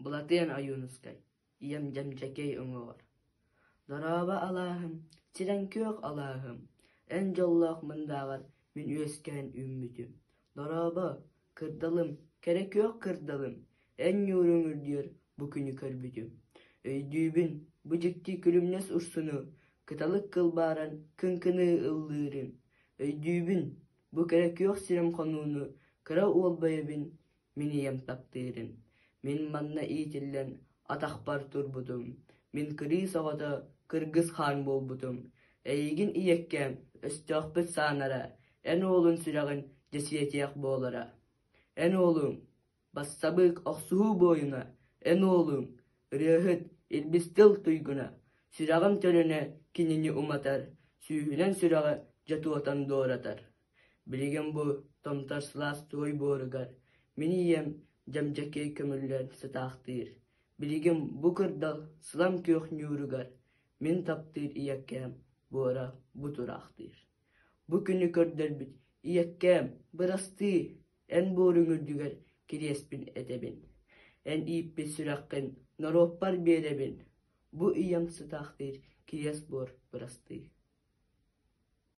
Былатыан Ойуунускай Ийэм дьэм-дьэкэй уҥуоҕар Дорообо алааһым, сирэҥ күөх алааһым, эн дьоллоох мындааҕар мин үөскээн үүммүтүм. Дорообо, кырдалым, кэрэ күөх кырдалым, эн ньууруҥ үрдүөр бу күнү көрбүтүм. Өйдүүбүн, бу дьикти күлүмнэс урсуну, кыталык кылбааран кыҥкыныы ыллыырын. Өйдүүбүн, бу кэрэ күөх сирим хонууну, кыра уол бэйэбин Мин ийэм таптыырын, мин манна иитиллэн атахпар турбутум, мин кырыыс оҕото кыргыс хаан буолбутум, эйигин ийэккээм өстөөхпүт саанара, эн уолун сүрэҕин дьэ сиэтиэх буолара. Эн уолуҥ, бассабыык охсуһуу буойуна, эн уолуҥ, ырыаһыт, илбис тыл туйгуна, сүрэҕим төлөнө кинини уматар, сүүһүнэн сүрэҕи дьэ туотан дуоратар. Билигин бу томтор сылаас туой буоругар мин ийэм дьэм-дьэкэй көмүллэн сытаахтыыр, билигин бу кырдал сылам күөх ньууругар мин таптыыр ийэккээм буора бу тураахтыыр. Бу күнү көрдөрбүт ийэккээм, бырастыы, эн буоруҥ үрдүгэр кириэспин этэбин, эн ииппит сүрэххин норуоппар биэрэбин, бу ийэм сытаахтыыр кириэс буор бырастыы.